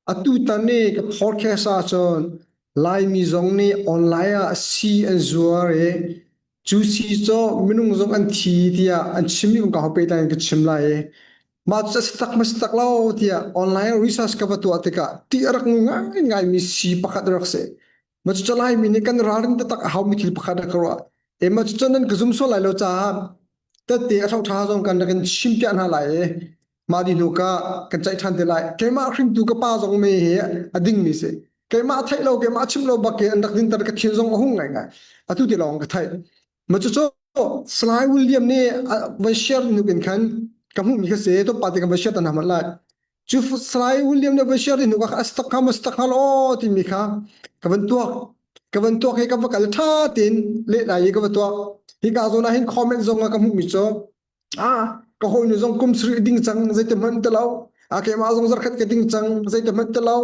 Atutan i ka podcast ahcun Laimi zong nih online ah sii an zuar i cu sii cu minung zong an thi tiah an chimmi kong ka ho pehtlai in ka chim lai i mah cu a si tak ma si tak lo tiah online research ka va tuah tikah ṭih a rak ngu ngaingaimi sii pakhat a rak si. Mah cucu Laimi nih kan ralrin taktak a haumi thil pakhat a ka ruah. E mah cucu nan ka zum sual lai lo caah tette a ṭha zong kan rak in chimpiah hna lai i mah di hnu ka kan ceih ṭhan te lai. Keimah hringtu ka pa zong me hi a dingmi si. Keimah theih lo, keimah chim lo bak in an rak dinter ka thin zong a hung ngaingai. Atu ti lawng ka theih. Mah cucu Salai William nih van share nuk in khan ka hmuhmi kha si to pa te kan van share ta hna hmanh lai. Cu Salai William nih van share hnu ka astak kha mastak kha lo timi kha ka van tuak. Ka van tuak hi ka va kal ṭha tein leh lai i ka va tuak. Hi ka zawn ah hin comment zong ah ka hmuhmi cu ah ka hawinu zong kum sarih ding cang zeiti hmanh ti lo. Ah keimah zong zarkhat ka ding cang zeiti hmanh ti lo.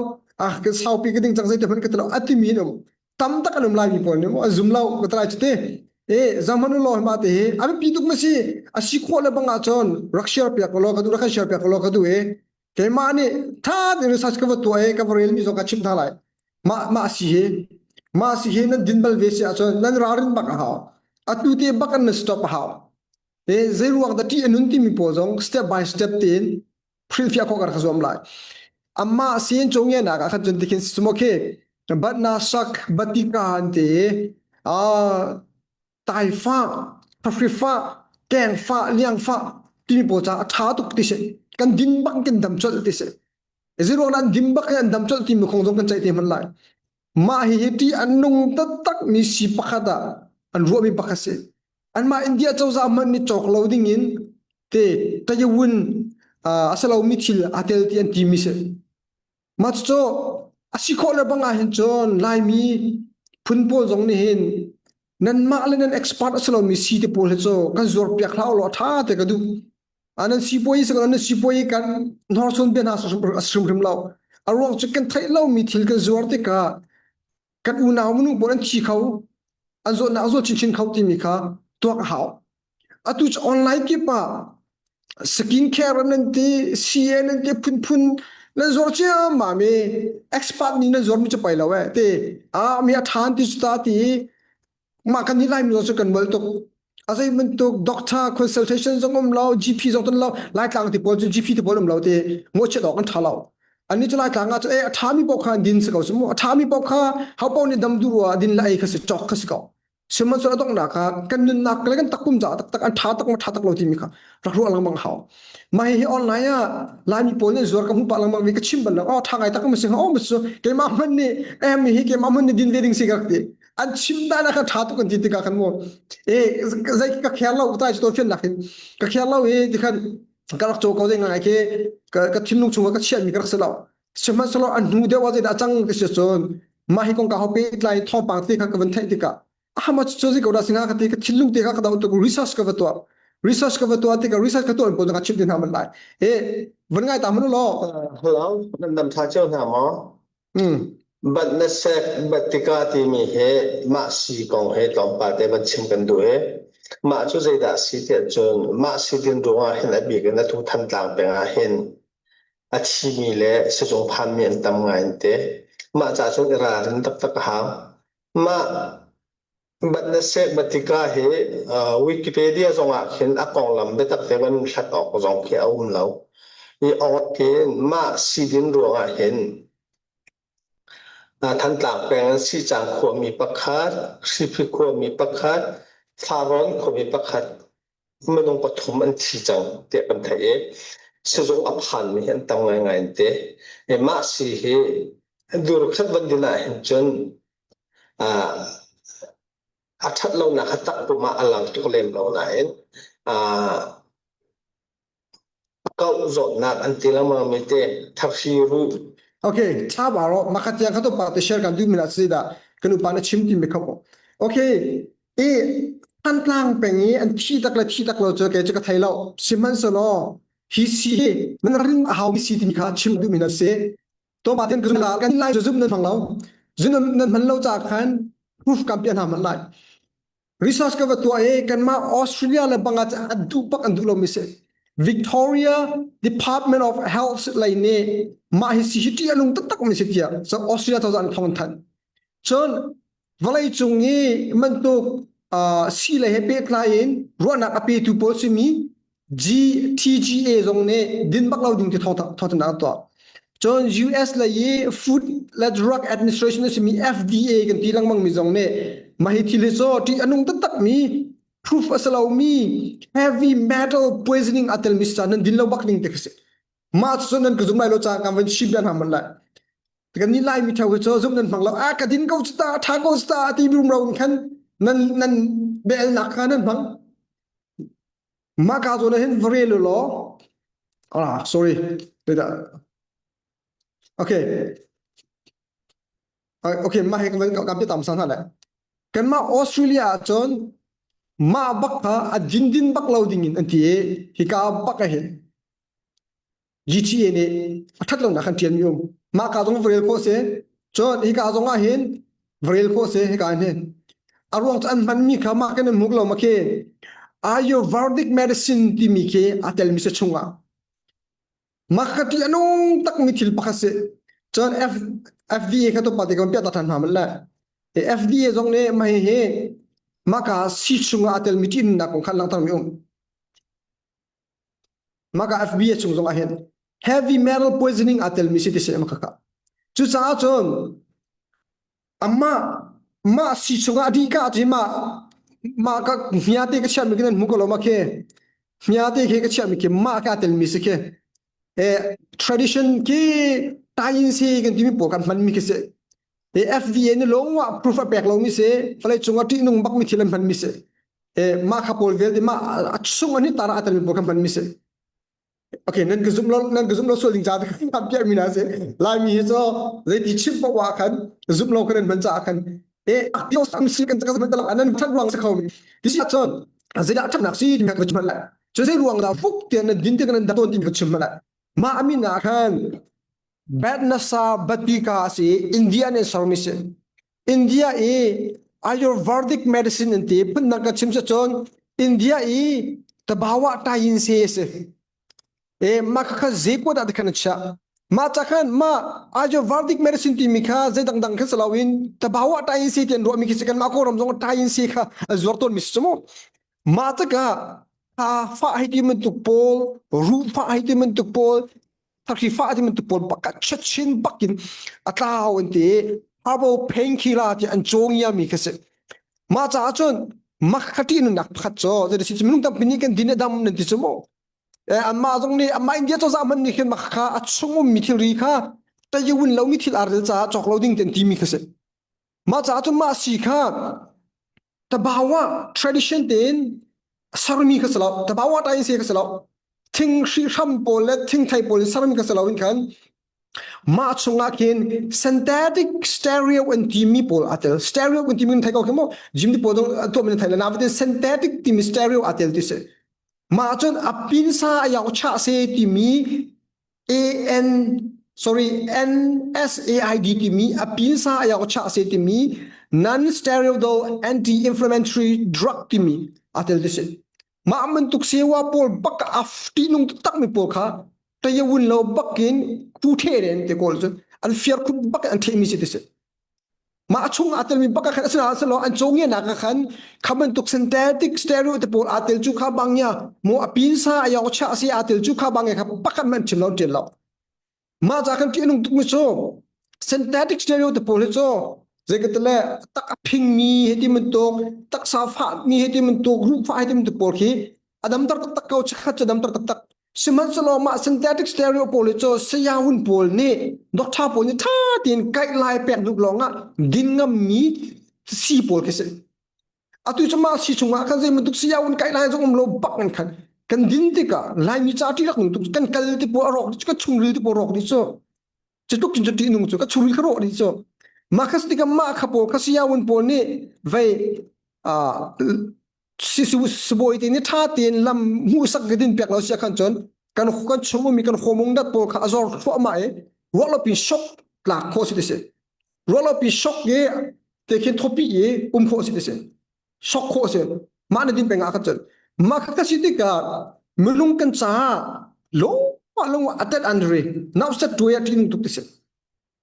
Ah ka saupi ka ding cang zeiti hmanh ka ti lo. A timi an um. Tam tak an um laimi pawl nih an zum lo ka ti lai cu te. E zahmanh u law ma te hi a biapi tuk ma si a si khawh le bang ahcun rak share piak law ka duh rak kan share piak law ka duh e keimah nih tha tein research ka va tuah e ka va rel mi zong ka chimh hna lai mah mah si hi mah si hi nan din bal ve si ahcun nan ralrin bak a hau atu te bak an nan stop a hau e zei ruang dah ṭih a nun timi pawl zong step by step tein hrilhfiah khawh ka zuam lai amah sin cungyenak ah khan cun tikhin si okay batna sak batika an ti a taifa thahrifa kengfa liangfa timi pawl ca a tha tuk ti si kan din bak kan dam colh ti si ziruang an dim bak an dam colh timi khong zong kan ceih te hman lai mah hi hi ti an nung taktak mi si pakhat ah an ruahmi pakhat si anmah India cozah hmanh nih cawk lo ding in te tayawun a si lomi thil aa tel ti an timi si. Mah cucu a si khawh le bang ah hin cun Laimi phun pawl zong nih hin nanmah le nan expert a si lomi si te pawl hi cu kan zuar piak hlah law tha te ka duh. Nan sipuai si nan sipuai kan hnorsuan bia hna a si hrimhrim lo. A ruang cu kan theih lomi thil kan zuar tikah kan unau minung pawl an thi kho an zawtnak a zawt chinchin kho timi kha tuak a hau atu cu online kip ah skin care nan ti CA nan ti phunphun nan zuar ciammam i expert nih nan zuarmi cu pai lo eh ti ah mi a ṭhan ti cu ta ti mah kan hi Laimi zong cu kan mual tuk a zei bantuk doctor consultation zong um lo GP zong ton lo Laitlang ti pawl cu GP ti pawl um lo ti mawhchiat awk an ṭha lo annih cu Laitlang ah cu e a ṭhami paoh kha an din si ko su mu a ṭhami paoh kha ho paoh nih dam duh ruah din le ei kha si cawk kha si ko sihmanhsehlaw a donghnak ah kan nunnak le kan takpum caah taktak an ṭha tak ma ṭha tak lo timi kha rak ruah lengmang hau mah hihi online ah Laimi pawl nih zuar ka hmuh pah lengmang mi ka chim bal lo oh ṭha ngai tak ma si oh ma su keimah hmanh nih em hi keimah hmanh nih din ve ding si ka rak ti an chim dan ah khan ṭha tuk an ti tikah khan mu e zei ka khel lo tai to fian nak in ka khel lo i ti khan ka rak caw ko ding ngai khi ka ka thinlung chungah ka chiahmi ka rak si lo sihmanhsehlaw an hnu deuh ah zeidah a cang ti si cun mah hi kong ka ho pe tlai thawngpang te kha ka van theih tikah ahama cu zei ko dah singa ka ti ka thinlung te kha ka dau tuk research ka va tuah research ka va tuah tikah research ka tuah in pawl ka chim ti hna man lai e van ngai ta man law Hello, nan dam tha cio hna maw? Mm. Bat na sek bat tika timi hi mah si kong he tlawmpal te van chim kan duh i mah cu zeidah si tiah cun mah si din ruangah hin a bik in atu Thantlang peng ah hin a thimi le sizung phanmi an tam ngai an ti. Mah ca cun i ralrin taktak a hau. Mah bat na sek bat tika hi uh, Wikipedia zongah khin a konglam biatak te van hlat awk zong khi a um lo. I awk in mah si din ruangah hin Thantlang peng in Sihcang khuami pakhat, Hriphi khuami pakhat, Farrawn khuami pakhat minung pathum an thi cang tiah kan theih i sizung a phanmi hi an tam ngaingai an ti. I mah si hi dur khat van din ah hin cun a ṭhat lonak kha takpum ah a lang tuk lem lo nain Kauh zawtnak an ti lengmang mi te thahri ruh. Okay, tha ba ro makhat tiang kha to pa te share kan duh mi la si da kan upa na chim ti mi kha Okay, i Thantlang peng i an thi tak le thi tak lo cu ke cu ka thei lo sihmanhsehlaw hi si nan rin a hau mi si timi kha chim duh mi na si to pa ten ka zum la kan lai zu zum nan hmang lo zu nan hman lo ca khan proof kan pian hna man lai Research ka va tuah i kanmah Australia le bangah an duh bak an duh lomi si. Victoria Department of Health lei nih mah hi si hi ṭih a nung taktak mi si tiah so Australia cozah nih thawng an thanh. Cun vawleicung i bantuk uh, si lei he pehtlai in ruahnak a petu pawl simi GTGA zong nih din bak lo ding ti thawngthanhnak an tuah. Cun US lei i Food le Drug Administration a simi FDA kan ti lengmang mi zong nih mah hi thil hi cu ṭih a nung taktak mi proof a si lomi heavy metal poisoning a telmi si nan din lo bak ding ti khi si. Mah cu nan ka zum lai lo ca kan van chim bia hna man lai. Kan ni lai mi thau cu zum nan hmang lo a ka din ko cu ta tha ko cu ta ti rumro in khan nan nan bel nak kha nan hmang. Mah ka zawn ah hin va rel u law ah sorry wait okay okay mah hi kan kan tam san hna le kanmah Australia ah cun mah bak kha a din din bak lo ding in an ti i hika bak ah hin GTA nih a ṭhat lonak kan ṭialmi um. Mah ka zong va rel khawh si. Cun hika zong ah hin va rel khawh si hika hin. A ruang cu an hmanmi kha mah kan in hmuk lo ma khi Ayurvedic medicine timi khi a telmi si chungah. Mah kha ṭih a nung takmi thil pakhat si. Cun F, FDA kha tupa te kan piah ta ṭhan hna man le. FDA zong nih mah hihi maka si chungah a telmi ṭihnak kong khan langhtermi um. Maka FBI chung zong ah hin heavy metal poisoning aa telmi si ti si maka ka. Cucaah cun amah mah si chungah a dih ka ti mah mah ka hmia te ka chiahmi khi nan hmu ko lo ma khi hmia te khi ka chiahmi khi mah ka telmi si khi e tradition ki tayin si kan timi pawl kan hmanmi khi si e FDA nih lawng ah proof a pek lomi si vawlei cung ah ṭihnung bakmi thil an hmanmi si e mah kha pawl vialte mah a chung an hi tara a telmi pawl kan hmanmi si okay nan ka zum lo nan ka zum lo sual ding ca kan piah mi na si laimi hi cu zeiti chim paoh ah khan zum lo kan hman caah khan e akio sam si kan ka man anan that ruang si kho mi ti si cun zeidah thatnak si ti ka chim lai cu zei ruang dah fuk tian nan din te kan da ton ti ka chim lai mah amin ah khan Batnasa Batika a si i India nih sermi si. India i Ayurvedic medicine an ti phundang ka chim si cun India i tabawa tayin se a si. E mah kha zei dah ti khan a chiah. Mah ca khan mah Ayurvedic medicine timi kha zei dangdang khan si loin tabawa tayin se ti an ruahmi khi si kan mah Kawlram zong tayin se kha a zuar tawnmi si cu mu. Mah tikah fah hei ti bantuk pawl, ruh fah hei ti bantuk pawl, thakri fah ti bantuk pawl bak chin bakin a tlau an ti habo painkiller ti an cawngia mi kha si mah caah cun makhati nunnak pakhat cu zei si minung tampi nih kan din a dam nan ti cu mu eh anmah zong nih anmah India cozah hmanh nih khin mah kha a chung ummi thilri kha tayawin lomi thil aa rel caah cawk lo ding ti an timi kha si Mah caah cun mah si kha tabawa tradition tein sermi kha si lo tabawa ta in si kha si lo thing hrihhram pawl le thingthei pawl in sermi kha si lo in khan mah chungah khin synthetic stereo an timi pawl aa tel stereo an timi thei ko khi mu gym ti pawl zong tuah min thei le na synthetic timi stereo aa tel ti si mah cun a pinsa a yau chah se timi AN sorry NSAID timi a pinsa a yau chah se timi non-steroidal anti-inflammatory drug timi a tel ti si. Mah bantuk sewa pawl bak a nung tak mi pawl kha tayawun lo bakin khu the ren te kawl cu an fiar khut bak an the mi si ti si. Mah chung aa telmi bak ah khan asinain silo an cawngianak ah khan kha bantuk synthetic steroid te pawl aa tel cu kha bang ya mu a pinsa a yau cha si aa tel cu kha bang ya kha pakhat man chim lo ṭian lo mah ca khan ṭih nung tuk mi cu synthetic steroid te pawl hi cu zeikatile tak a phingmi he ti bantuk taksa fahmi he ti bantuk ruh fah he ti bantuk pawl khi a damter taktak ko chikkhat cu damter taktak sihmanhsehlaw mah synthetic stereo pawl hi cu sayawun pawl nih doctor pawl nih ṭha tein guideline pek duh lawngah din ngammi si pawl khi si atu cu mah si chungah khan zei bantuk sayawun guideline zong um lo bak in khan kan din tikah laimi ca ṭi rak nung tuk kan kal ti pawl a rawk kan chungril ti pawl rawk dih cu cu tuk cun cu ṭihnung cu ka chungril kha rawh dih cu mah kha si tikah mah kha pawl kha sayawun pawl nih vei sibawi te nih ṭha tein lam hmuhsak ka din pek lo sia khan cun kan kan chung ummi kan hormone dat pawl kha a zor thluahmah i ruahlopi shock tlak khawh si ti si ruahlopi shock i te khin thopi i um khawh si ti si shock khawh si mah na din peng ah khan cun mah kha ka si tikah. Minung kan caah lawng lawng a tet an ri. Nauset tuai a ṭin tuk ti si.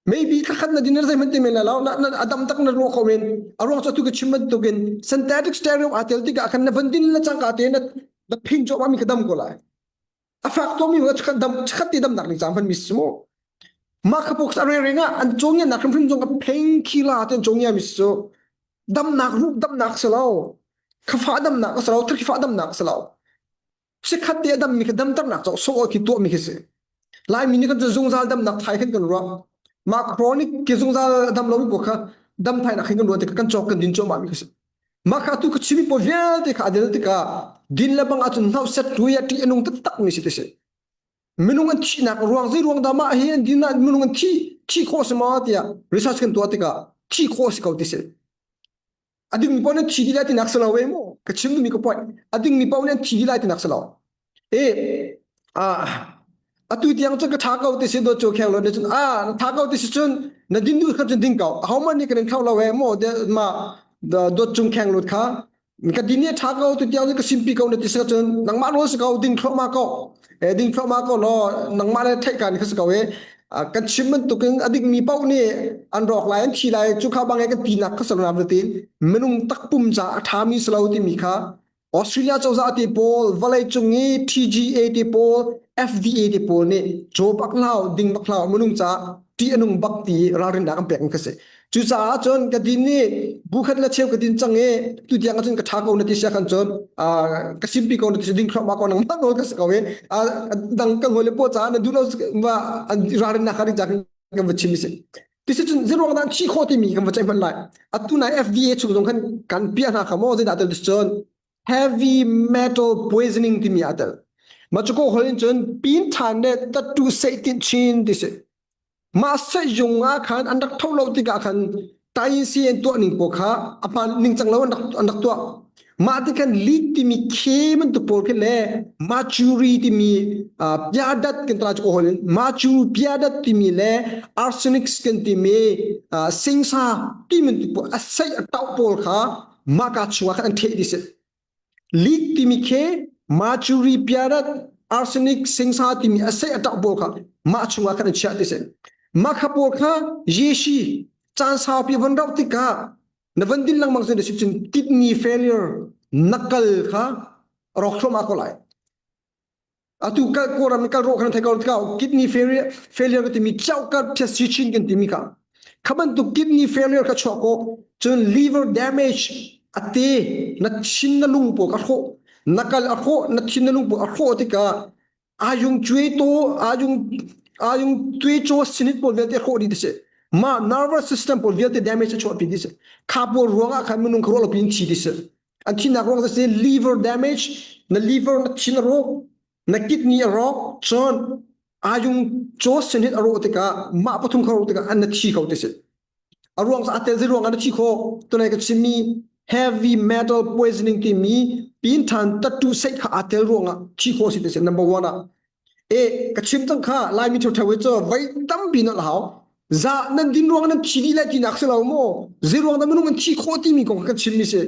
Maybe thakhat na dinner zeihmanh ti men lai lo na na adam tak na ruah kho men a ruang cu tu ka chim bantukin synthetic steroid aa tel tikah khan na van din le cangka te na na phing cuahmah mi kha dam ko lai a fak to mi kha dam khat ti damnak ning cang hman mi si mu mah kha pok a re reng ah an cawngia nak hrimhrim zong a pheng khila te an cawngia mi su damnak rup damnak si lo khafa damnak a si lo thakhifa damnak a si lo sikhat te a dammi kha damternak caah sawh khi tuahmi khi si Laimi nih kan cu zungzal damnak thai khin kan ruah mah chronic ke zungzal dam lomi pawl kha dam thainak khin kan ruah tikah kan cawk kan din cuahmah mi khi si mah kha atu ka chimi pawl vialte kha a del tikah din le bang ahcun hnauh set tui a ṭih a nung taktak mi si ti si minung an thihnak ruang zei ruang dah mah hi an din ah minung an thi thi khawh si maw tiah research kan tuah tikah thi khawh si ko ti si A dingmi paoh nih an thi dih lai tinak si lo ve mu. Ka chim duhmi ka point. A dingmi paoh nih an thi dih lai tinak si lo. E ah atu tiang cun ka tha ko ti si do cu kheng lo ne cun ah na tha ko ti si cun na din duh kha cun ding ko. Aho man nih kan in khau lo e mu de ma dot cung kheng lut kha ka din ni tha ko tu tiang cun ka simpi ko na ti si cun nangmah nawl si ko ding thluahmah ko e ding thluahmah ko law nangmah le theih kan kha si ko e kan chim bantukin a dingmi paoh nih an rawk lai an thi lai cu kha bang kan tinak kha salam tin minung takpum ca a ṭhami si lo timi kha Australia cozah te pawl vawlei cung i TGA te pawl FDA te pawl nih caw bak hlau ding bak hlau minung ca ṭih a nung bak ti ralrinnak an pek ka si Cucaah cun ka din nih bu khat le cheu ka din cang i tu tiang ahcun ka ṭha ko na ti sia khan cun ka simpi ko na ti ding thluahmah ko nangmah nawl ka si ko i dang ka ngol le paw caah na duh lo va ralrinnak kha ding ca kan va chim si. Ti cun zeiruang dah thi khawh timi kan va ceih hmanh lai. Atu nai FDA chung zong khan kan piah hna kha maw zeidah tel cun heavy metal poisoning timi aa tel. Mah cu ko hol in cun pin ṭhan le tattoo seh tin chin ti si. Mah sehzung ah khan an rak tho lo tikah khan tainsi an tuah ning pawl kha a hmaan ningcang lo an rak, an rak tuah. Mah ti khan lead timi khe bantuk pawl khi le mercury timi uh, piadat kan tla cu hol in mercury piadat timi le arsenic kan timi uh, singsa ti bantuk pawl a sei a tauh pawl kha mah ka chungah khan an theh ti si. Lead timi khi mercury piarat arsenic singsa timi a seh a ṭah pawl kha mah chungah khan an chiah ti si. Mah kha pawl kha yeshi caan saupi von rauh tikah na van din lengmang cun si cun kidney failure na kal kha rawk thluahmah ko lai. Atu kal Kawlram in kal rawh kan thei ko tikah kidney failure failure kan timi chauka chin kan timi kha kha bantuk kidney failure kha chuak ko cun liver damage ate na thin na lung pawl ka hrawh na kal a hrawh na thin na lung pawl a hrawh tikah ayung cue to ayung ayung tue cho sinit pawl vialte hrawh dih ti si ma nervous system pawl vialte damage a chuah pi ti si kha pawl ruangah khan minung kha ruah lo pin thi ti si An thihnak ruang cu liver damage, na liver na thin a rawk, na kidney a rawk, cun ayung chaw sin a rawh tikah mah pathum kha rawh tikah an na thi kho ti si. A ruang cu a tel ruang ah na thi kho. Tunai ka chimmi heavy metal poisoning timi pin than tattoo seh kha aa tel ruangah thi khawh si ti si number one ah. E ka chim cang kha Laimi ṭheu cu voi tampi na hau. Za nan din ruang nan thi dih lai tinak si lo maw? Zei ruang dah minung an thi khawh timi kong kha kan chimmi si.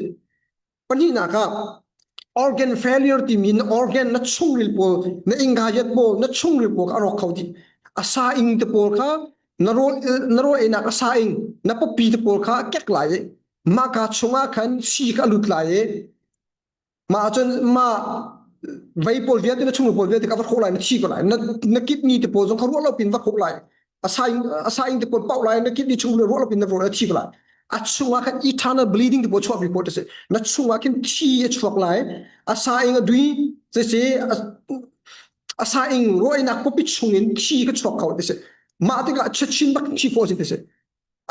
Pahnihnak ah organ failure timi na organ na chungril pawl na ingayat pawl na chungril pawl kha a rawk kho dih. A sa ing te pawl kha na rawl na rawl einak a sa ing na pawpi te pawl kha a kek lai i mah ka chungah khan si kha a lut lai i Mah ahcun mah vei pawl vialte na chung pawl vialte ka va hrawh lai na thi ko lai na na kidney te pawl zong kha ruah lo pin va hrawh lai a saing a saing te pawl pauh lai na kidney chung ruah lo pin na ruah na thi ko lai a chungah khan eternal bleeding te pawl chuah bi pawl te si na chungah khin thi a chuak lai a saing a dui se se a saing ruainak pawpi chungin thi ka chuak kho te si mah tikah chachin bak thi ko si te si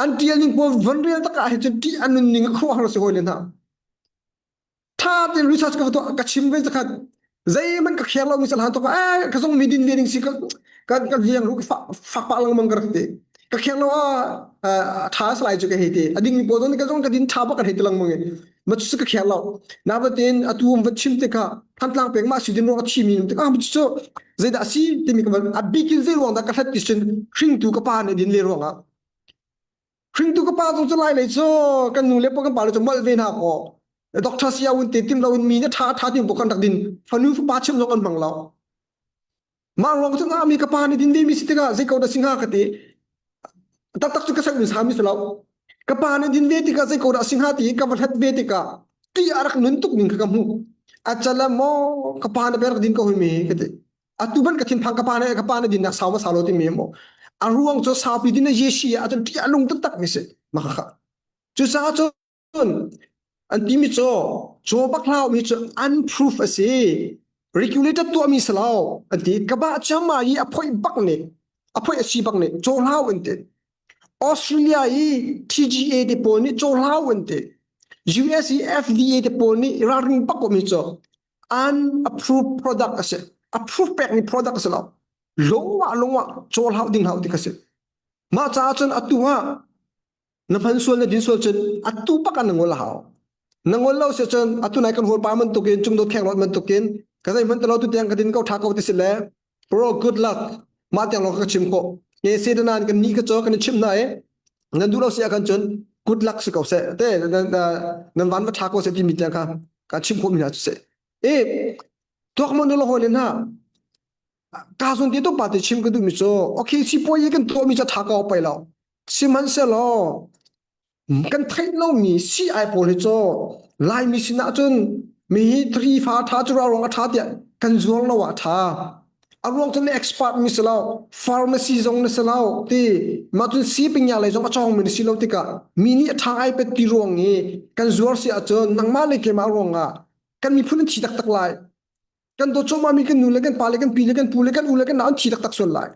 an tial ning pawl von rel tak ah hi cun ti an nun ning a khuah har si hoi le hna tha tein research ka tuah ka chim ve zakhat zeihmanh ka kher lo mi sal han tok eh ka zong mi din ve ding si ka ka ka liang ru ka fak pa lang mang ka rak ti ka kher lo a tha salai chu ka hei ti a ding mi pawl zong ka zong ka din tha bak ka hei ti lang mang ma chu ka kher lo na va tin atu um va chim te kha thantlang peng ma si din ruang a thi mi te ah chu zeidah si timi ka a bikin zei ruang dah ka hlat ti sin hringtu ka pa nih din le ruang ah hringtu ka pa zong cu lai lei cu kan nu le pa kan pa le cu molh ve hna kaw. Doctor sia un te tim lo in mi na tha tha tim kan rak din fanu fapa chim zong an hmang lo. Mah ruang cu mi ka pa nih din ve mi si tikah zei ko dah si hnga ka ti. Taktak cu ka sak mi sa mi si lo. Ka pa nih din ve tikah zei ko dah si hnga ti ka va hlat ve tikah ti a rak nun tuk ning kha ka hmuh. A cala maw ka pa nih rak din ko hi mi ka ti. Atu ban ka thinphang ka pa nih ka pa nih din nak sau ma sau lo ti mi maw. A ruang cu saupi din na yeshi ah cun ti a lung taktak mi si. Mah kha. Cucaah cun An timi cu caw bak hlah mi cu unproof a si. Regulated tuahmi si lo an ti. Ka bah ciammam i a phoih bak nih a phoih a si bak nih caw hlah an ti. Australia i TGA te pawl nih caw hlah an ti. US i FDA te pawl nih ralring bak mi cu unapproved product a si. Approve pekmi product a si lo. Lungah lungah caw hlah ding hlah ti ka si. Mah caah cun atu ah Na hman sual na din sual cun atu bak ah na ngol a hau. Na ngol lo si cun atu nai kan hawipa bantukin cungdot khenglawt bantukin ka zei hmanh talo tu tiang ka din ko tha ko ti si le bro good luck mah tiang lawng ka chim khawh. Nge se nan kan ni ka cho kan i chim na e nan duh lo si ah kan cun good luck si ko seh te nan van va tha ko seh timi tiang kha ka chim khawh mi hna cu seh. E tuak mon lo hawi le hna ka zon te to pa te chim ka duh mi cu okay sipuai kan tuah mi cu tha ko pai lo Sihmanhsehlaw kan theih lomi sii-ai pawl hi cu Laimi sinah cun mi hi thari fa a ṭha cu ruang a ṭha tiah kan zuar lo ah a ṭha. A ruang cu na expert mi si lo, pharmacy zong na si lo ti mah cun sii lei zong a cawngmi na si lo tikah mi nih a ṭha ai pet ti ruang i kan zuar si ahcun nangmah le keimah ruangah kan miphun an thi taktak lai. Kan dawt cuahmahmi kan nu le kan pa le kan pi le kan pu le kan u le kan nau an thi taktak sual lai.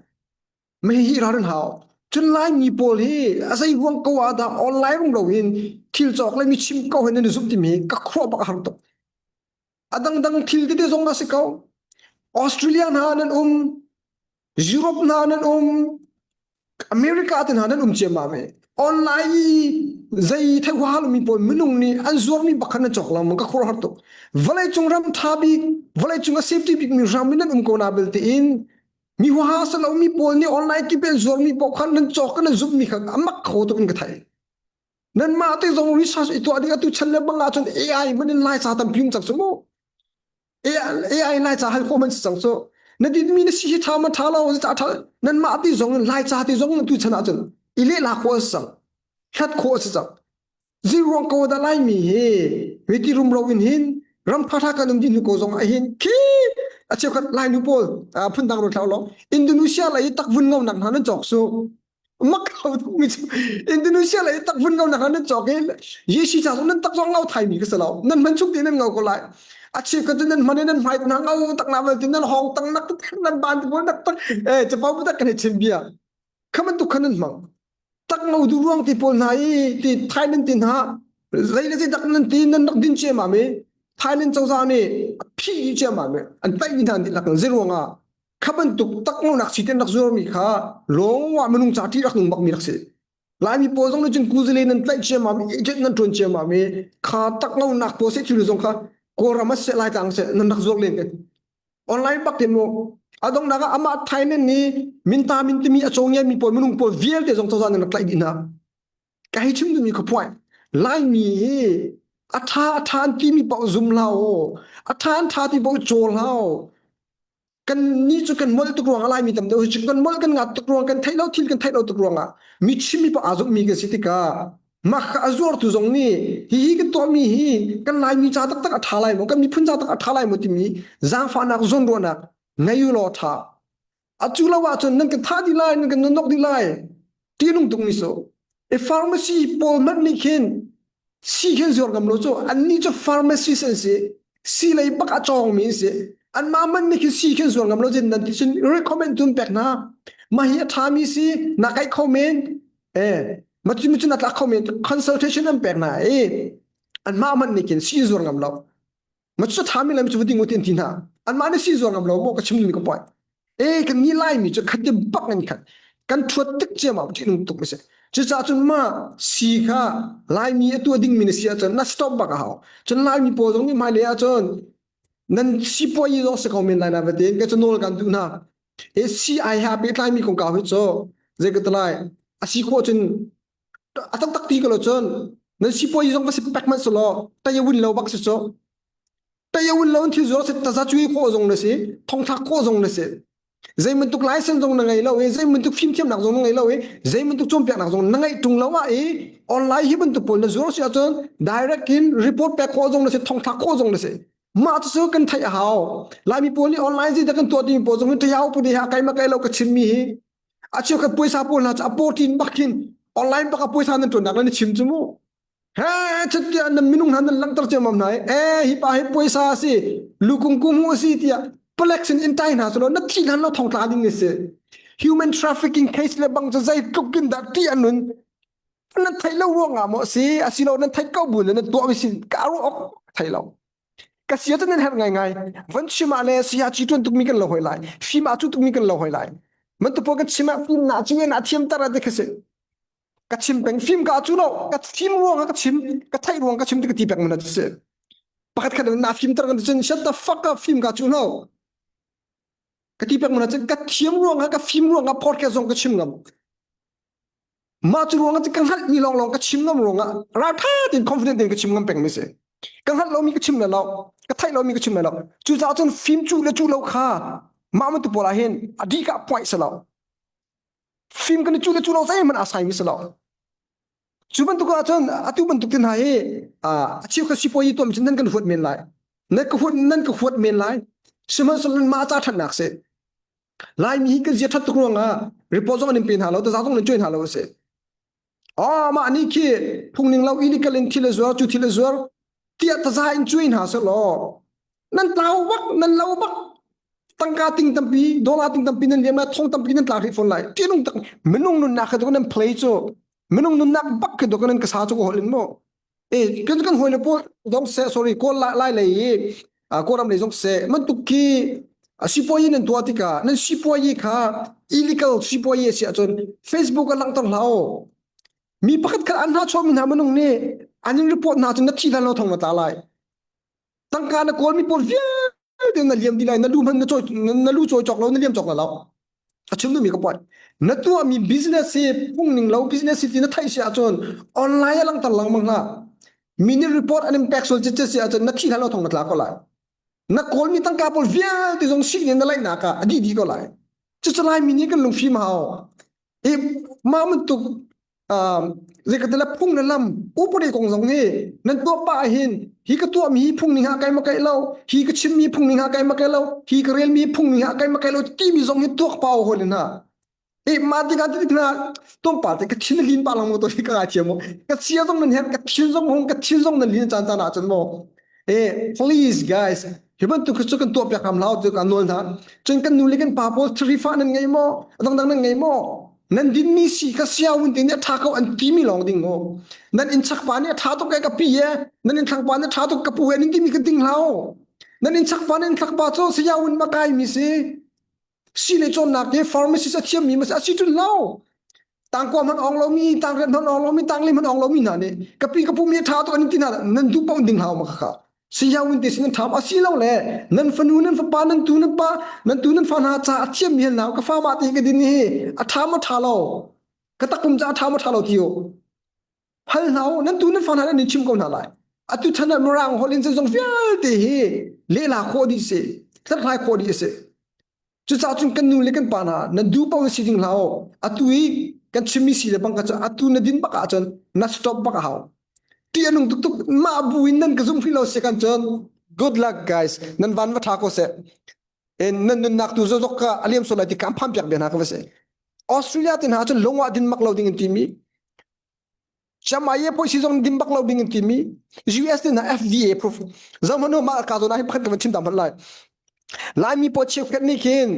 Mei hi ral an hau. Cun Laimi pawl hi a zei ruang ko ah dah online rum lo in thil cawk le mi chim ko hin nan i zumh timi ka khuah bak a har tuk. A dangdang thil tete zong a si ko. Australia hna nan um, Europe hna nan um, America te hna nan um ciammam i online i zei thei huaha lomi pawl minung nih an zuarmi bak khan nan cawk lengmang ka khuaruah har tuk. Vawleicung ram ṭha bik, vawleicung a safety bikmi ram in nan um ko na belte in Mi huaha si lomi pawl nih online kip in zuarmi paoh khan nan cawk nan zumhmi kha a mak kho tuk in ka theih. Nanmah te zong research i tuah ding atu chan le bang ahcun AI hman in Laica tampi um cang cu mu. AI Laica hal khawh man si cang cu. Na dinmi na si hi ṭha ma ṭha lo ca ṭha nanmah ti zong in Laica ti zong tu chan ahcun i lehla khawh a si cang. Hlat khawh a si cang. Ziruang ko dah Laimi hi miti rumro in hin ram ṭhaṭha kan um dih hnu ko zong ah hin khi a cheukhat Lainu pawl phundang ruat hlah law Indonesia lei i takvun ngonak hna nan cawk su mak kho tukmi cu Indonesia lei i takvun ngonak hna nan cawk i Yeshi ca zong nan tak zong ngau thaimi ka si lo nan hman chung te nan ngau ko lai a cheukhat cu nan hman i nan hmai hna ngau tak na vel nan hawng tang nak nan ban pawl nak tak eh capo tak kan i chim bia kha bantuk khan nan hmang tak ngo du ruang ti pawl hna i ti Thailand ti hna zei le zei dak nan ti nan rak din ciammam i Thailand cozah nih a phih dih ciammam i an tlaih mi hna dihlak zei ruangah kha bantuk tak ngo nak si ten rak zuar mi kha lawng ah minung ca ṭih rak nung bak mi rak si Laimi pawl zong nih cun kuzile nan tlaih ciammam i agent nan ṭuan ciammam i kha tak ngo nak pawl se thil zong kha Kawlram ah seh Laitlang seh nan rak zuar len online bak in mu a donghnak ah amah Thailand nih minta min timi a cawng mi pawl minung pawl vialte zong cozah nih rak tlaih dih hna ka hei chim duhmi ka point Laimi hi a tha a tha an timi paoh zum hlah u a tha an tha ti paoh caw hlah u kan ni cu kan molh tuk ruang ah Laimi tam deuh hi kan molh kan ngat tuk ruang kan theih lo thil kan theih lo tuk ruang ah mi chimmi paoh aa zumhmi kan si tikah Mah kha a zuartu zong nih hihi kan tuahmi hi kan Laimi ca taktak a ṭha lai maw, kan miphun ca tak a ṭha lai maw timi zaangfahnak zawnruahnak ngei u law ṭha. A cu lo ahcun nan kan thah dih lai, nan kan nonok dih lai. Ti nung tuk mi su. E pharmacy pawl hmanh nih khin si khin zuar ngam lo cu annih cu pharmacist an si. Si lei bak a cawngmi an si. Anmah hmanh nih khin si khin zuar ngam lo cun nan ti cun recommend tun pek hna. Mah hi a ṭhami si, na kaih kho men. Eh, macu cu na tlak kho men consultation an pek hna i anmah man nih khin si zuar ngam lo. Ma cu ṭhami lam cu ding utin ti hna. Anmah nih si zuar ngam lo maw ka chim mi ka point. E kan ni lai mi cu khat ti bak in khat. Kan thuat tik ciam ah ṭih nung tuk mi si. Cucaah cun ma si kha Laimi a tuah ding mi na si ahcun na stop bak a hau. Cun Laimi pawl zong nih hmailei ahcun nan sipuai zong si ko men lai na va tiin ka cu nawl kan duh hna. Hi sii-ai he aa pehtlaimi kongkau hi cu zei ka ti lai a si khawh cun a taktak ti ko lo cun. Nan sipuai zong va si pek hmanh selaw tayawin lo bak si cu. Tayawin lo in thil zuar si taza cui khawh zong na si, thongthlak khawh zong na si. Zei bantuk license zong na ngei lo i zei bantuk fimthiamnak zong na ngei lo i zei bantuk cawnpiaknak zong na ngeih ṭung lo ah i online hi bantuk pawl na zuar si ahcun direct in report pek khawh zong na si, thongthlak khawh zong na si. Mah cucu kan theih a hau. Laimi pawl nih online zeidah kan tuah timi pawl zong hi ṭiao pudi ha kai ma kai lo ka chimmi hi a cheukhat puaisa pawl hna cu a pawṭin bak khin online bak ah puaisa nan ṭuannak nan i chim cu mu. He chutiah nan minung hna nan langhter ciammam hna i e hi pa hi puaisa a si lukung ku hmu a si tiah palek sin in tai hna selaw na thih hlan lo thong tla ding a si. Human trafficking case le bang cu zeitluk in dah ṭih an nun nan theih lo ruangah maw a si asilo nan theih ko bu le nan tuah mi si ka ruah awk thei lo ka sia cu nan herh ngaingai van chim ah le saya ci tuan tukmi kan lo hoi lai fim ah cu tukmi kan lo hoi lai man tu kan chim ah fim na cu na thiam tar te kha si ka chim peng fim ka cu lo ka fim ruang ka chim ka theih ruang ka chim ti ka ti peng man si pakhat khat na fim tar kan cun shut the fuck up fim ka cu no ka ti peng man ka thiam ruang ka fim ruang podcast zong ka chim ngam Mah cu ruangah ka hngalhmi lawnglawng ka chim ngam ruangah ralṭha tein confident tein ka chim ngam pengmi si. Ka hngalh lomi ka chim le lo, ka theih lomi ka chim le lo. Cucaah cun fim cuh le cuh lo kha mah bantuk pawl ah hin a dih ka puaih si lo. Fim kan i cuh le cuh lo zeihmanh aa saimi si lo. Cu bantuk ahcun atu bantuk te hna hi a cheukhat sipuazi tuahmi cu nan kan huat men lai. Nan ka huat nan ka huat men lai. Sihmanhsehlaw mah ca ṭhatnak si. Laimi hi kan zia ṭhat tuk ruangah report zong an in pe hna lo, taza zong an cuai hna lo a si. Oh, mah nih khi phungning lo illegal in thil a zuar, cu thil a zuar tiah taza in cuai hna selaw nan tlau bak, nan lo bak. Tangka ting tampi, dollar ting tampi nan liam lai, thong tampi nan tla hrih fawn lai. Tinung tak minung nunnak kha nan play cu minung nunnak bak khi dok nan ka sa cu ka holh in mu. E kan kan hawi le pawl zong seh sorry kawl lai lei i kawlram lei zong seh bantuk khi sipuayi nan tuah tikah nan sipuayi kha illegal sipuayi a si ahcun Facebook ah langhter hlah u mi pakhat khat an hna chuahmi hna minung nih an in report hna cun na thi hlan lo thong na tla lai tangka na kawlmi pawl vialte na liam dih lai na lu hmanh na cawi na lu cawi cawk lo na liam cawk la lo a chim duhmi ka point na tuahmi business hi phungning lo business hi ti na theih si ahcun online ah langhter lengmang hlah mi nih report an in pek sual cicet si ahcun na thi hlan lo thong na tla ko lai na kawlmi tangka pawl vialte zong sih nih na laihnak ah a dih dih ko lai cucu laimi nih kan lungfim hau i mah bantuk zeikatila phung le lam upadi kong zong hi nan tuah pah hin hi ka tuahmi hi phung ning ha kai ma kai lo hi ka chimmi phung ning ha kai ma kai lo hi ka relmi phung ning ha kai ma kai lo timi zong hi tuak pau hol in ha e ma ti ka ti na tom pa te ka thin lin pa lang mo to hi ka ngai thiam mo ka sia zong nan her ka thin zong hong ka thin zong nan lin chan chan ah cun mo e please guys hi bantuk cu kan tuah piak ham hlau tu kan nawl hna cun kan nu le kan pa pawl thrifa nan ngei maw dangdang nan ngei maw nan dinmi si kha siawun te nih a ṭha ko an timi lawng ding u nan innchak pa nih a ṭha tuk e ka pi e nan innthlang pa nih a ṭha tuk ka pu e nan timi ka ding hlau nan innchak pa nan innthlang pa cu sayawun ma kai mi si si le cawnnak hi pharmacist a thiammi ma si a si ṭun lo tangkua hman ong lomi tangriat hman ong lomi tangli hman ong lomi hna nih ka pi ka pu mi a ṭha tuk an ti hna nan duh paoh ding hlau ma kha Sayawin te sin nan ṭham a si lo le nan fanu nan fapa nan tu nan pa nan tu nan fa hna ca a thiammi hal hna ka fa mah te ka din hi a ṭha maw ṭha lo ka takpum ca a ṭha maw ṭha lo ti u hal hna u nan tu nan fa hna nan in chim ko hna lai atu chan ah mirang holh in zeizong vialte hi lehla khawh dih si hlathlai khawh dih a si Cucaah cun kan nu le kan pa hna nan duh paoh in si ding hlah u. Atu i kan chimmi si le bang kha cu atu na din bak ahcun na stop bak a hau. Ti a nung tuk mah bu in nan ka zum hrih lo si kan cun good luck guys nan van va tha ko seh. En nan nunnak tu zozok ka aliam sual lai ti kam pham piak bia hna ka va si. Australia te hna cun lungwa din mak lo ding in timi Chamaye poisi zong dim bak lo ding in timi US nih na FDA approve zohmanu mah ka zawn ah hin pakhat ka van chim ta hmanh lai Laimi pawl cheukhat nih khin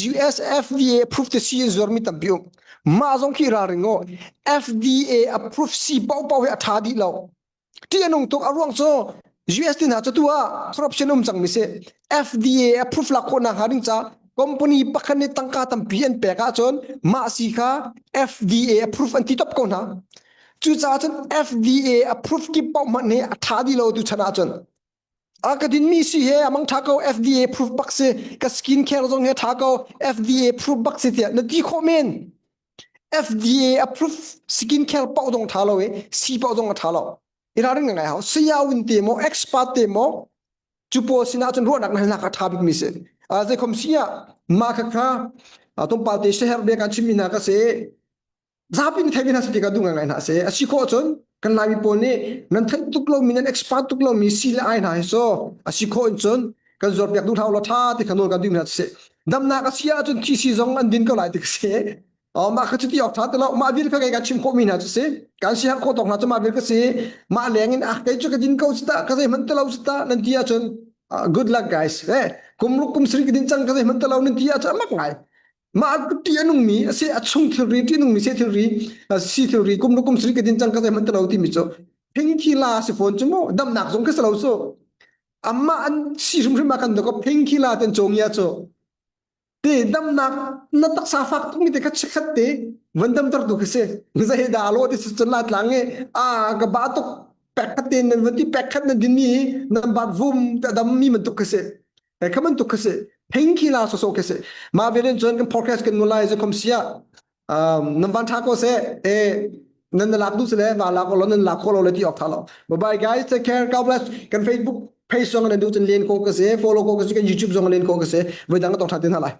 US FDA approve te si in zuarmi tampi um mah zong khi ralring aw FDA approve si paohpaoh hi a ṭha dih lo Ti a nung tuk a ruang cu US ti hna cu tu ah corruption um cang mi si FDA approve lak khawh nak hnga ding ca company pakhat nih tangka tampi an pek ahcun mah si kha FDA approve an ti top ko hna cucaah cun FDA approve kip paoh hmanh hi a ṭha dih lo tu chan ahcun a ka din mi si he amang ṭha ko FDA approve bak si ka skin care zong he ṭha ko FDA approve bak si tiah na ti khawh men. FDA approve skin care paoh zong ṭha lo i si paoh zong a ṭha lo. I ralring ngai hau. Sayawin te maw expert te maw cu pawl sinah cun ruahnak na halnak a ṭha bikmi si. Zeikhom si ah mah khakha tlawmpal te seher bia kan chimmi hna ka si. Zapi nih theimi hna si ti ka duh ngai hna si. A si khawh cun kan Laimi pawl nih nan theih tuk lomi nan expert tuk lomi si le ai hna hi so a si khawh in cun kan zuarpiak duh hlah u law ṭha ti kha nawl kan duh hna si. Damnak a si ahcun thisi zong an din ko lai ti ka si. Mah kha cuti awk ṭha ti lo. Mah vil kha kei kan chim khawhmi hna cu si. Kan si har khawh tawk hna cu mah vil ka si. Mah leng in ah kei cu ka din ko si ta, ka zeihmanh ti lo si ta nan ti ahcun good luck guys. Eh, kum ruk kum sarih ka din cang ka zeihmanh ti lo nan ti ahcun amak ngai. Mah ti a nungmi a si a chung thilri ti nungmi se thilri si thilri kum ruk kum sarih ka din cang ka zeihmanh ti lo timi cu phingthi la si fawn cu mu damnak zong ka si lo cu. Amah an si hrimhrim ah kan dok phingthi la ten cawngia cu te damnak na taksa fak tuk mi te kha chikkhat te van damter tu khi si zei dah lo ti cun la tlang i a ka ba tuk pek khat te nan van ti pek khat nan din mi nan bat vum te dam mi man tuk khi si e kha man tuk khi si pheng khi la so so khi si ma velen cun kan podcast kan ngulai zu khom sia nan van tha ko se e nan na lak du sile va lak lo nan lak kho lo le ti ok tha lo bye bye guys take care god bless kan facebook page zong nan du cun len ko ka se follow ko ka se kan youtube zong len ko ka se voi dang ka tong tha tin ha lai.